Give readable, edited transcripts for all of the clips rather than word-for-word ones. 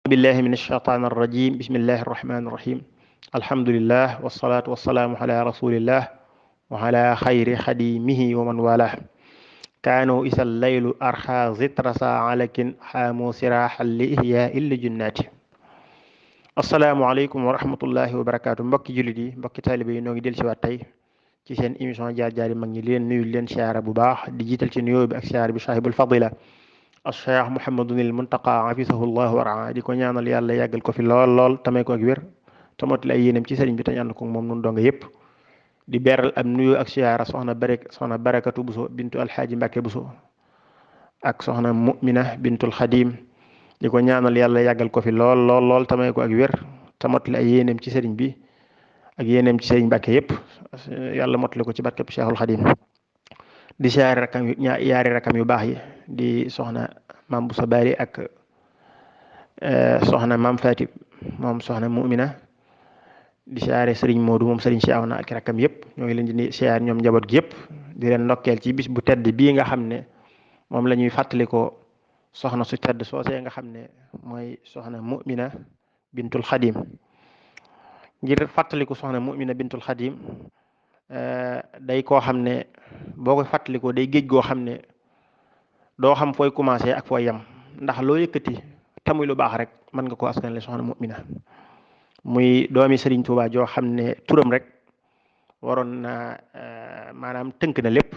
billahi min alshaytaan arrajim bismillahi arrahmani irrahim alhamdulillah wasalaatu wasalaamu ala rasulillah wa ala xayri xadimihi wa man walah kaanu isal laylu arxa zitrasa alakin xaamu siraxan li ihya illi junnaati asalaamualeykum wa rahmatullahi wa barakaatu mbokki jullit yi mbokki taalibe yi noo ngi del si waat tey ci seen émission jaar-jaari mag ñi leen nuyu leen siyaara bu baax di jiital ci nuyoo bi ak siyaara bi saahibul fadila Cheikh Mouhamadunil Muntaqa hafisahullahu waraa di ko ñaanal yàlla yàggal ko fi lool tamay ko ak wér tamotil ay yéenam ci sëriñ bi te ñaan ko moom nun donga yëpp di beral am nuyu ak siyaara soxna barakatu buso bintu alxaaji Mbàkke buso ak soxna mu'mina bintul xadim di ko ñaanal yàlla yàggal ko fi lool tamay ko ak wér tamotil ay yéenam ci sëriñ bi ak yéenam ci sëriñ Mbàkke yëpp yàlla motali ko ci barkeb Cheikhul Xadim di siyaare rakam yaari rakam yu baax yi di soxna maam Boussa Bari ak soxna maam Faati moom soxna Mu'mina di siyaare Serigne Modou moom Serigne Cheikhouna ak rakam yëpp ñoo ngi leen di siyaare ñoom njaboot gi yëpp di leen ndokkeel ci bis bu tedd bii nga xam ne moom la ñuy fàttalikoo soxna su tedd soosee nga xam ne mooy soxna Mu'mina bintul Xadim ngir fàttaliku soxna Mu'mina bintul Xadim day koo xam ne boo koy fàttalikoo day géej goo xam ne doo xam fooy commencé ak fooy yem ndax loo yëkkati tamuy lu baax rek mën nga koo askanale soxna Mu'mina muy doomi Serigne Touba joo xam ne turam rek waroon na maanaam tënk na lépp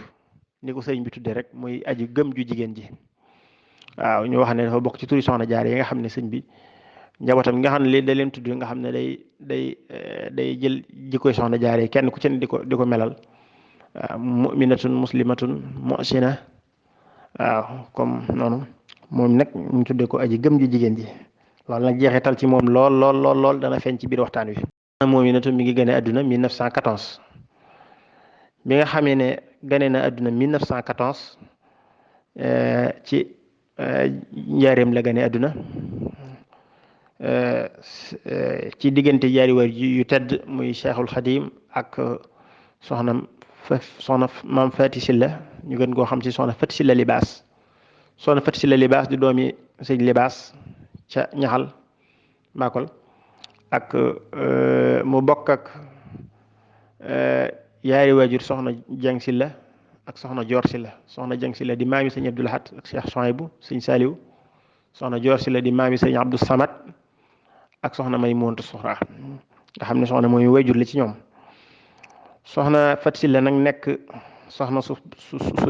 ni ko sëriñ bi tuddee rek muy aji gëm ju jigéen ji waaw ñu wax ne dafa bokk ci turi soxna jaar yi nga xam ne sëñ bi njabootam nga xam ne li da leen tudd nga xam ne day jël jikkoy soxna jaar yi kenn ku ci ne di ko melal mu'minatun muslimatun muhsina waaw comme noonu moom nag ñu tuddee ko aji gëm ju jigéen ji loolu nag jeexital ci moom lool dana feeñ ci biir waxtaan wi. Mu'minatu mi ngi gane àdduna 1914 bi nga xamee ne gane na àdduna 1914 ci njaareem la gane àdduna ci diggante jaari war yu tedd muy Cheikhul Xadim ak soxna maam Fati Silla ñu gën koo xam ci soxna Fati Silla Libaas soxna Fati Silla Libaas di doomi sëñ Libaas ca ñaxal Mbakol ak mu bokk ak yaari waajur soxna Jeng Silla ak soxna Joor Silla soxna Jeng Silla di maami sëñ Abdul Ahad ak Cheikh Souhaïbou sëñ Saliou soxna Joor Silla di maami sëñ Abdou Samad ak soxna Maymunatu Suxra nga xam ne soxna mooy waajur la ci ñoom soxna Fat Silla nag nekk soxna su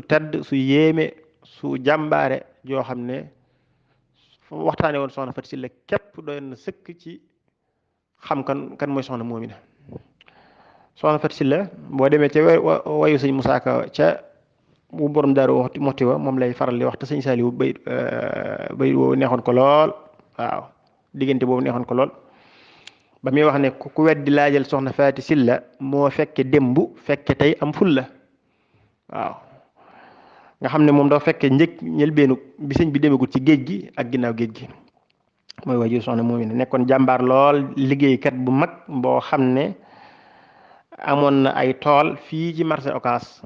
tedd su yéeme su jàmbaare joo xam ne waxtaane woon soxna Fat Silla képp doy na sëkk ci xam kan mooy soxna Mu'mina soxna Fat Silla boo demee ca wayu sëñ Musaa Ka ca bu borom Daaru Muxti wa moom lay faral di wax te sëñ Saliou bay boobu neexoon ko lool waaw diggante boobu neexoon ko lool ba muy wax ne ku weddi laajal soxna Faati Silla moo fekke démbu fekke tey am ful la waaw nga xam ne moom dafa fekke njëlbeenu bi sëñ bi demagul ci géej gi ak ginnaaw géej gi mooy waajur soxna Mu'mina nekkoon jàmbaar lool liggéeykat bu mag boo xam ne amoon na ay tool fii ci marché Ocass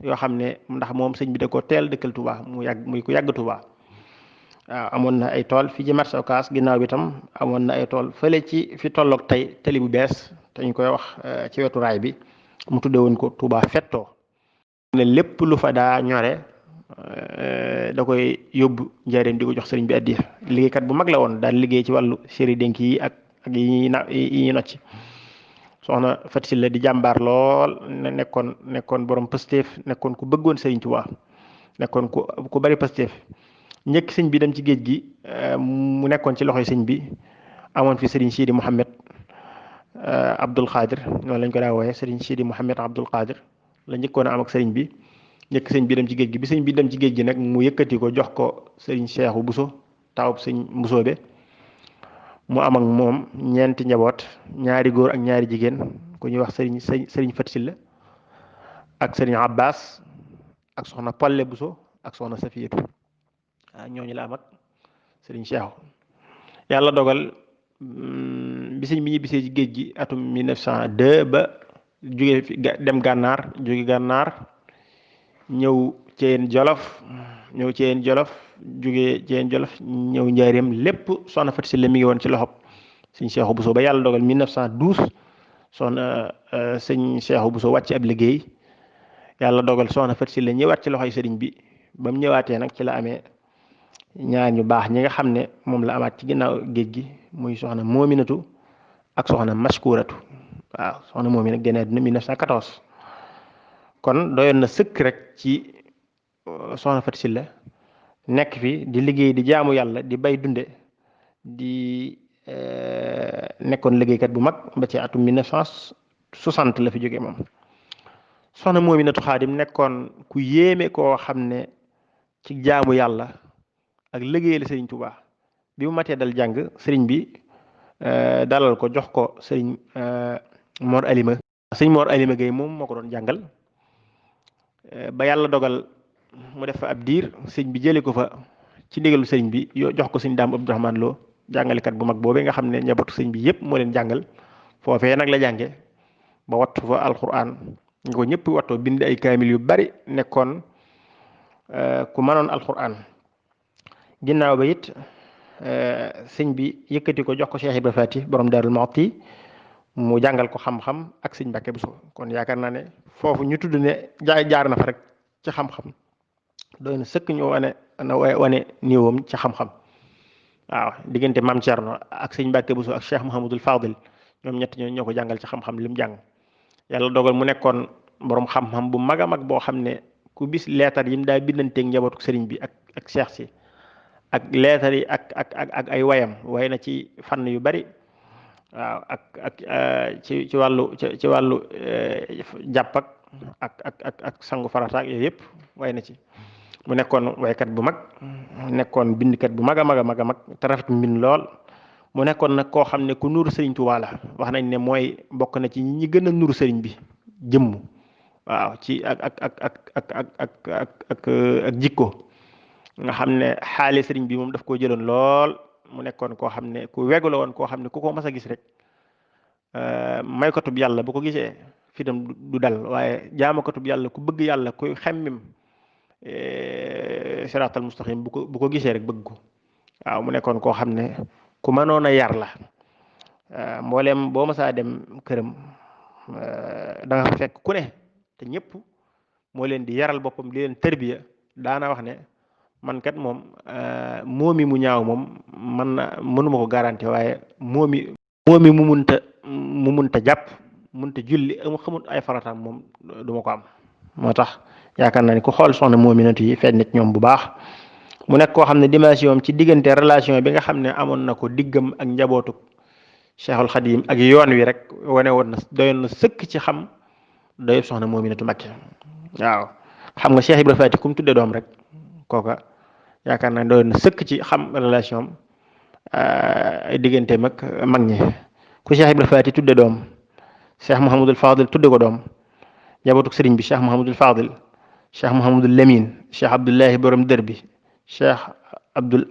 yoo xam ne ndax moom sëñ bi da ko teel dëkkal Touba muy ku yàgg Touba waaw amoon na ay tool fii ci marché Ocass ginnaaw bi tam amoon na ay tool fële ci fi tolloog tey tali bu bees te ñu koy wax ci wetu raay bi mu tudde woon ko Touba Fetto ne lépp lu fa daa ñore da koy yóbbu njaareem di ko jox sëriñ bi addiya liggéeykat bu mag la woon daal liggéey ci wàllu séri dénk yi ak yi ñuy nocc soxna Fat Silla di jàmbaar lool nekkoon borom Pastef nekkoon ku bëggoon sëriñ Touba nekkoon ku bari Pastef njëkk sëñ bi dem ci géej gi mu nekkoon ci loxoy sëñ bi amoon fi sëriñ Sidi Mouhamed Abdoul Khadir noonu lañ ko daa wooye sëriñ Sidi Mouhamed Abdoul Khadir la njëkkoon a am ak sëriñ bi njëkk sëñ bi dem ci géej gi bi sëñ bi dem ci géej gi nag mu yëkkati ko jox ko sëriñ Cheikhu Bousso taawub sëñ Mbusoobe mu am ak moom ñeenti njaboot ñaari góor ak ñaari jigéen ku ñuy wax sëriñ Fat Silla ak sëriñ Abbas ak soxna Polle Bousso ak soxna Safiyatu ñooñu la am ak sëriñ Cheikh yàlla dogal bi sëñ bi ñu bisee ci géej gi atum 1902 ba jóge fi dem gànnaar jóge gànnaar ñëw Ceyeen Jolof jóge Ceyeen Jolof ñëw njaareem lépp soxna Faty Sylla mi ngi woon ci loxob sëñ Cheikh Bousso ba yàlla dogal 1912 soxna sëñ Cheikh Bousso wàcc ab liggéey yàlla dogal soxna Faty Sylla ñëwaat ci loxoy sëriñ bi ba mu ñëwaatee nag ci la amee ñaar ñu baax ñi nga xam ne moom la amaat ci ginnaaw géej gi muy soxna Moominatu ak soxna Maskuratu waaw soxna Moomi nag génn àddina 1914 kon doyoon na sëkk rek ci soxna Faty Sylla nekk fi di liggéey di jaamu yàlla di bay dunde di nekkoon liggéeykat bu mag ba ci atum 1960 la fi jógee moom soxna Moominatu Xaadim nekkoon ku yéeme koo xam ne ci jaamu yàlla ak liggéey la sëriñ Tuubaa bi mu matee dal jàng sëriñ bi dalal ko jox ko sëriñ Mor Alima sëriñ Mor Alima Gueye moom moo ko doon jàngal ba yàlla dogal mu def fa ab diir sëriñ bi jëlee ko fa ci ndigalu sëriñ bi jox ko sëriñ Daam Abdourahmane Lo jàngalekat bu mag boobee nga xam ne njabootu sëriñ bi yëpp moo leen jàngal foofee nag la jànge ba wattu fa alquran nga ko ñëpp wattoo bind ay kaamil yu bari nekkoon ku mënoon alquran ginnaaw ba it sëñ bi yëkkati ko jox ko Cheikh Ibra Faty borom Daarul Muxti mu jàngal ko xam-xam ak sëñ Mbàkke Buso kon yaakaar naa ne foofu ñu tudd ne jaar na fa rek ci xam-xam doy na sëkk ñu wane niiwam ci xam-xam waaw diggante Maam Cerno ak sëñ Mbàkke Buso ak Cheikh Mouhamadul Fadil ñoom ñett ñoo ko jàngal ci xam-xam lim jàng yàlla dogal mu nekkoon borom xam-xam bu mag a mag boo xam ne ku bis leetar yi mu daa bindanteeg njabootu sëriñ bi ak Cheikh si ak leetar yi ak ay wayam way na ci fànn yu bari waaw ak ci wàllu jàpp ak sangu farata ak yooyu yëpp way na ci mu nekkoon waykat bu mag nekkoon bindkat bu mag a mag a mag a mag te rafet mbind lool mu nekkoon nag koo xam ne ku nuru sëriñ Tuubaa la wax nañ ne mooy bokk na ci ñi gën a nuru sëriñ bi jëmm waaw ci ak jikko nga xam ne xaale sëriñ bi moom daf koo jëloon lool mu nekkoon koo xam ne ku wegu la woon koo xam ne ku ko mas a gis rek maykatub yàlla bu ko gisee fitam du dal waaye jaamakatub yàlla ku bëgg yàlla kuy xemmim siraatal mustaqim bu ko gisee rek bëgg ko waaw mu nekkoon koo xam ne ku mënoon a yar la mbooleem boo masaa dem këram da nga fekk ku ne te ñëpp moo leen di yaral boppam di leen tërbiya daana wax ne man kat moom moomi mu ñaaw moom mënuma ko garanti waaye moomi mu munta jàpp munta julli xamut ay farataam moom duma ko am moo tax yaakaar naa ni ku xool soxna Moominatu yi feeñ nit ñoom bu baax mu nekk koo xam ne dimension ci diggante relation bi nga xam ne amoon na ko diggam ak njabootu Cheikhul Khadim ak yoon wi rek wane woon na doyoon na sëkk ci xam doyub soxna Moominatu Mbakke waaw xam nga Cheikh Ibra Faty ku mu tudde doom rek kooka yaakaar naa doyoon na sëkk ci xam relation ay digganteem ak mag ñi ku Cheikh Ibra Faty tudde doom Cheikh Mouhamadul Fadil tudde ko doom njabootu sëriñ bi Cheikh Mouhamadul Fadil Cheikh Mouhamadul Lamine Cheikh Abdullahi borom dër bi Cheikh Abdul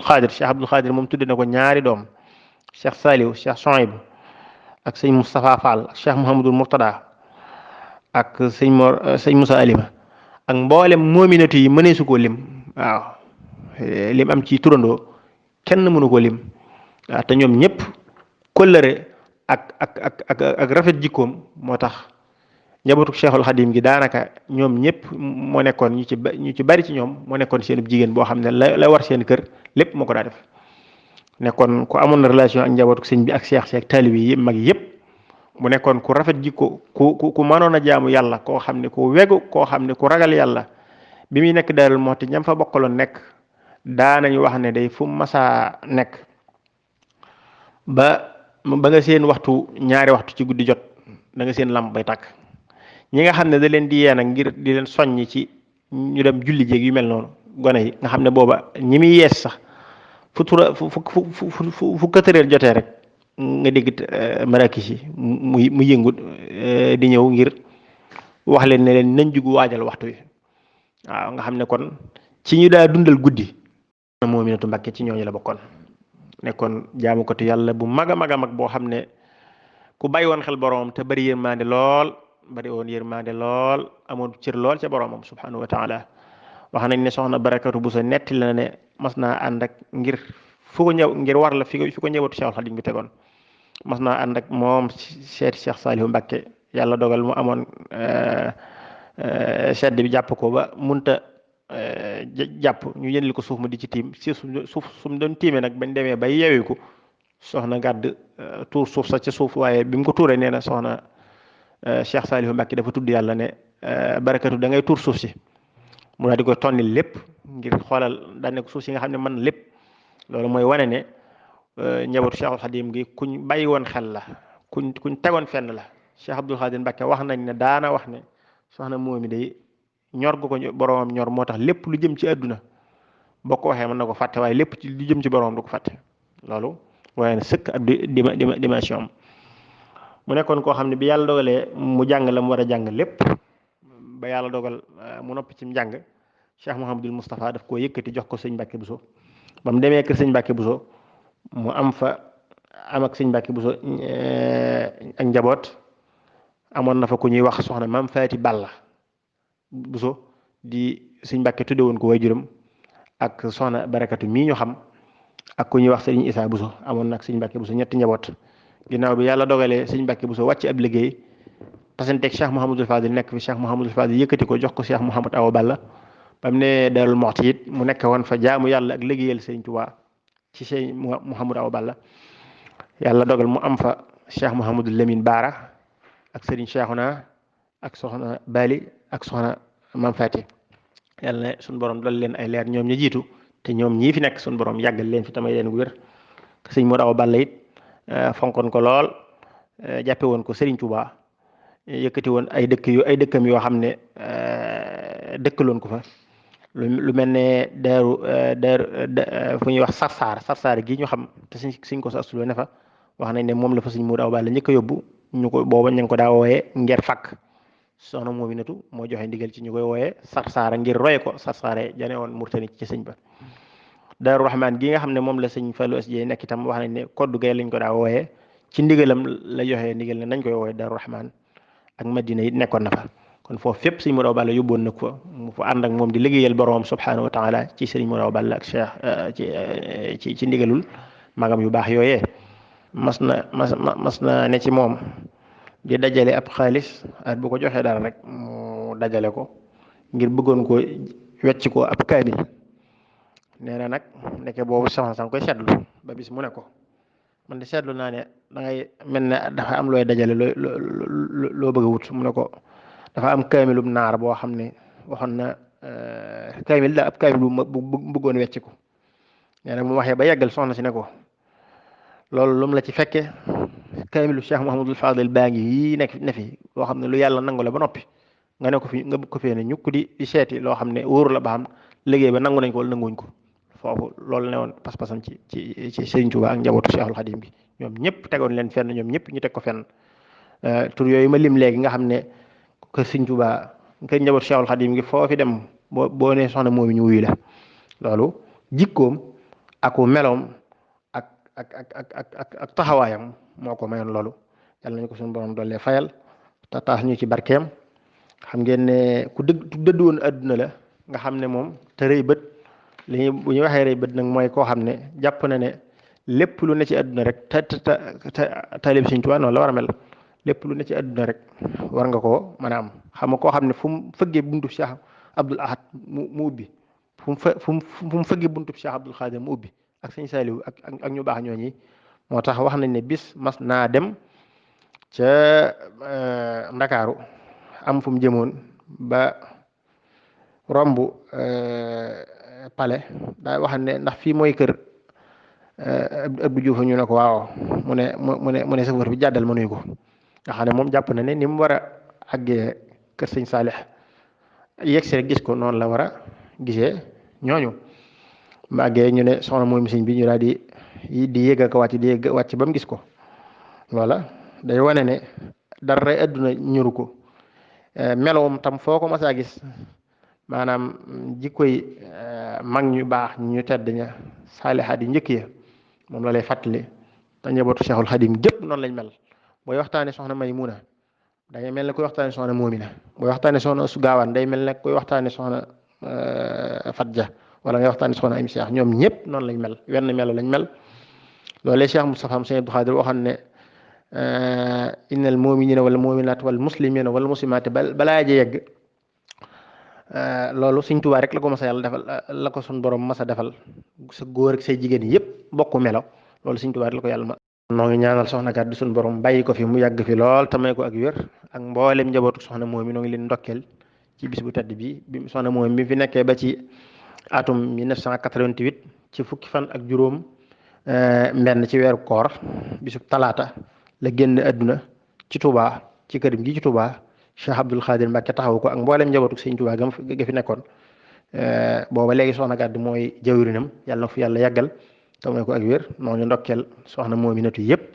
Xaadir moom tudde na ko ñaari doom Cheikh Saliou Cheikh Souhaïbou ak sëñ Moustapha Fall ak Cheikh Mouhamadul Mourtada ak sëñ Moussa Alima ak mboolem Moominatu yi mënee su koo lim waaw lim am ci turandoo kenn mënu ko lim waaw te ñoom ñëpp kóllëre ak rafet jikkoom moo tax njabootu Cheikhul Khadim gi daanaka ñoom ñëpp moo nekkoon ñu ci bari ci ñoom moo nekkoon seen jigéen boo xam ne la war seen kër lépp moo ko daa def nekkoon ku amoon na relation ak njabootu sëñ bi ak Cheikh Cheikh taalibe yi mag yëpp mu nekkoon ku rafet jikko ku mënoon a jaamu yàlla koo xam ne ku wegu koo xam ne ku ragal yàlla bi muy nekk Daarul Muxti ñam fa bokkaloon nekk daanañu wax ne day fu masaa nekk ba nga seen ñaari waxtu ci guddi jot da nga seen lamp bay tàkk ñi nga xam ne da leen di yee nag ngir di leen soññ ci ñu dem julli jéeg yu mel noonu gone yi nga xam ne booba ñi muy yees sax fu 4 heures jotee rek nga dégg marakis yi mu yëngu di ñëw ngir wax leen ne leen nañ jugu waajal waxtu wi waaw nga xam ne kon ci ñu daa dundal guddi Moominatu Mbàkke ci ñooñu la bokkoon nekkoon jaamu ko te yàlla bu mag a mag a mag boo xam ne ku bàyyi woon xel boroomam te bari yërmande lool bari woon yërmande lool amoon cër lool ca boroomam subhanahu wa taala wax nañ ne soxna Barakatu Buso netti la ne mas naa ànd ak ngir fu ko ñëw ngir war la fi ko ñëwatu Cheikhul Khadim bi tegoon mas naa ànd ak moom seeti Cheikh Saliou Mbacke yàlla dogal mu amoon sedd bi jàpp ko ba munta jàpp ñu yënil ko suuf mu di ci tiim si suuf sum doon tiimee nag bañ demee bay yeewi ko soxna gàdd tuur suuf sa ca suuf waaye bi mu ko tuuree nee na soxna Cheikh Saliou Mbacke dafa tudd yàlla ne Barakatu da ngay tuur suuf si mu daal di koy tonnil lépp ngir xoolal daan ne ko suuf si nga xam ne man lépp loolu mooy wane ne njabootu Cheikhul Khadim gi kuñ bàyyi woon xel la kuñ tegoon fenn la Cheikh Abdoul Khadir Mbacke wax nañ ne daana wax ne soxna Moomi day ñor gu ko boromam ñor moo tax lépp lu jëm ci àdduna boo ko waxee mën na ko fàtte waaye lépp ci lu jëm ci boromam du ko fàtte loolu waaye ne sëkk ak dimension am mu nekkoon koo xam ne bi yàlla dogalee mu jàng la mu war a jàng lépp ba yàlla dogal mu noppi ci njàng Cheikh Mouhamadul Moustapha daf koo yëkkati jox ko sëñ Mbacke Bousso ba mu demee kër sëñ Mbacke Bousso mu am ak sëñ Mbacke Bousso ak njaboot amoon na fa ku ñuy wax soxna Maam Faati Balla Bousso di sëñ Mbacke tudde woon ko waajuram ak soxna Barakatu mii ñu xam ak ku ñuy wax sëñ Issa Bousso amoon na ak sëñ Mbacke Bousso ñetti njaboot ginnaaw bi yàlla dogalee sëñ Mbacke Bousso wàcc ab liggéey tasanteeg Cheikh Mouhamadul Fadil nekk fi Cheikh Mouhamadul Fadil yëkkati ko jox ko Cheikh Mouhamad Awa Balla ba mu ne Darou Mouhty it mu nekk woon fa jaamu yàlla ak liggéeyal sëñ Tuubaa ci Cheikh Mouhamad Awa Balla yàlla dogal mu am fa Cheikh Mouhamadul Lamine Baara ak Serigne Cheikhouna ak soxna Bali ak soxna Mam Fati yàlla ne suñu borom dal leen ay leer ñoom ñi jiitu te ñoom ñii fi nekk suñu borom yàggal leen fi tamay leen gu wér sëñ Modou Awa Balla it fonkoon ko lool jàppe woon ko Serigne Touba yëkkati woon ay dëkkam yoo xam ne dëkkaloon ko fa lu mel ne daaru fu ñuy wax sarsaar gi ñu xam te suñ ko sa astuloo ne fa wax nañ ne moom la fa sëñ Modou Awa Balla njëkk a yóbbu ñu ko booba ñu ngi ko daa wooyee ngeer fakk soxna Moominatu moo joxe ndigal ci ñu koy wooyee sarsaara ngir roye ko sarsaare jane woon Murtani ci sëñ ba Daaru Rahmaan gi nga xam ne moom la sëñ Fallou Asdiye nekk itam wax nañ ne koddu gay lañ ko daa wooyee ci ndigalam la joxe ndigal ne nañ koy wooyee Daaru Rahmaan ak Madina it nekkoon na fa kon foofu fépp sëñ Modou Awa Balla yóbboon na ko fa mu fa ànd ak moom di liggéeyal boroom subhanahu wa taala ci sëñ Modou Awa Balla ak Cheikh ci ndigalul magam yu baax yooyee mas na ne ci moom di dajale ab xaalis at bu ko joxee dara rek mu dajale ko ngir bëggoon ko wecc ko ab kaamil nee na nag ndeke boobu soxna sang koy seetlu ba bis mu ne ko man de seetlu naa ne da ngay mel ne dafa am looy dajale loo bëgg a wut mu ne ko dafa am kaamilum naar boo xam ne waxoon na kaamil da ab kaamil bu bëggoon wecc ko nee na mu waxee ba yeggal soxna si ne ko loolu lu mu la ci fekke kaamilu Cheikh Mouhamadul Fadil baa ngi yii nekk ne fi loo xam ne lu yàlla nangu la ba noppi nga ne ko fi nga bëgg ko fee ne ñukk di seeti loo xam ne wóoru la ba xam liggéey ba nangu nañ ko wala nanguwuñ ko foofu loolu ne woon pas-pasam ci Sëriñ Tuubaa ak njabootu Cheikhul Khadim bi ñoom ñëpp tegoon leen fenn ñoom ñëpp ñu teg ko fenn tur yooyu ma lim léegi nga xam ne kër Sëriñ Tuubaa kër njabootu Cheikhul Khadim gi foofi dem boo ne soxna moomi ñu wuyu la loolu jikkoom aku meloom ak taxawaayam moo ko mayoon loolu yàlla nañu ko suñu borom doole fayal te taas ñu ci barkeem xam ngeen ne ku dëdd woon adduna la nga xam ne moom te rëy bët bu ñuy waxee rëy bët nag mooy koo xam ne jàpp na ne lépp lu ne ci adduna rek te taalib Sëriñ Tuubaa noonu la war a mel lépp lu ne ci adduna rek war nga koo mën a am xam nga koo xam ne fu mu fëggee buntu Cheikh Abdoul Ahad mu ubbi fu mu fëggee buntu Cheikh Abdoul Khadir mu ubbi ak sëñ Saliou ak ñu baax ñooñi moo tax wax nañ ne bis mas naa dem ca Ndakaaru am fu mu jëmoon ba romb pale daa wax ne ndax fii mooy kër Abdou Diouf ñu ne ko waaw mu ne chauffeur bi jàddal ma nuyu ko nga xam ne moom jàpp na ne ni mu war a àggee kër sëñ Saalix yegsi rek gis ko noonu la war a gisee ñooñu màggee ñu ne soxna mooy sëñ bi ñu daal di yéeg ak wàcc di yéeg wàcc ba mu gis ko loola day wane ne dara adduna ñuru ko melowam tam foo ko mas a gis maanaam jikkoy mag ñu baax ñu tedd ña saalihaat yi njëkk ya moom la lay fàttali te njabootu Cheikhul Khadim gépp noonu lañ mel booy waxtaane soxna Maymuna da ngay mel ne koy waxtaane soxna Moomina booy waxtaane soxna Su Gaawaan day mel ne koy waxtaane soxna Fatja wala ngay waxtaane soxna Ami Cheikh ñoom ñëpp noonu lañ mel wenn melo lañ mel loolee Cheikh Moustapha am Sëñ Abdou Khadir waxoon ne innal muminina wal muminat wal muslimina wal muslimat balaa ja yegg loolu Sëñ Tuubaa rek la ko mas a yàlla defal la ko suñ borom mas a defal sa góor ak say jigéen yëpp bokku melo loolu Sëñ Tuubaa rek la ko yàlla ma noo ngi ñaanal soxna kat di suñ borom bàyyi ko fi mu yàgg fi lool te may ko ak wér ak mboolem njabootu soxna moom mi noo ngi leen ndokkeel ci bis bu tedd bi soxna moom bi fi nekkee ba ci atum 1988 ci fukki fan ak juróom mbenn ci weeru koor bisub talaata la génn àdduna ci Touba ci këram gi ci Touba Cheikh Abdoul Khadir Mbacke taxawu ko ak mboolem njabootu Sëñ Touba ga fi nekkoon booba léegi soxna Gàdd mooy jawrinam yàlla na ko fi yàlla yàggal te may ko ak wér noo ñu ndokkeel soxna Moominatu yëpp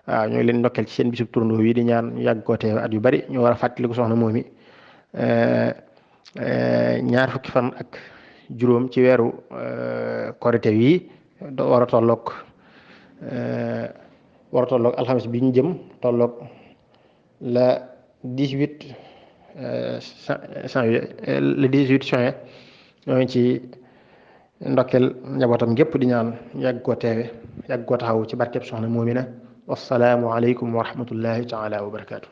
waaw ñoo ngi leen ndokkeel ci seen bisub turndoo wi di ñaan ñu yàgg koo teew at yu bari ñu war a fàttaliku soxna Moomi ñaar fukki fan ak juróom ci weeru korite wi war a tolloog alxames bi ñu jëm tolloog la 18 janvier le 18 juin ñoo ngi ci ndokkeel njabootam gépp di ñaan yàgg koo teewe yàgg koo taxaw ci barkeb soxna Moomina wassalaamu aleykum wa rahmatullahi taala wa barakaatu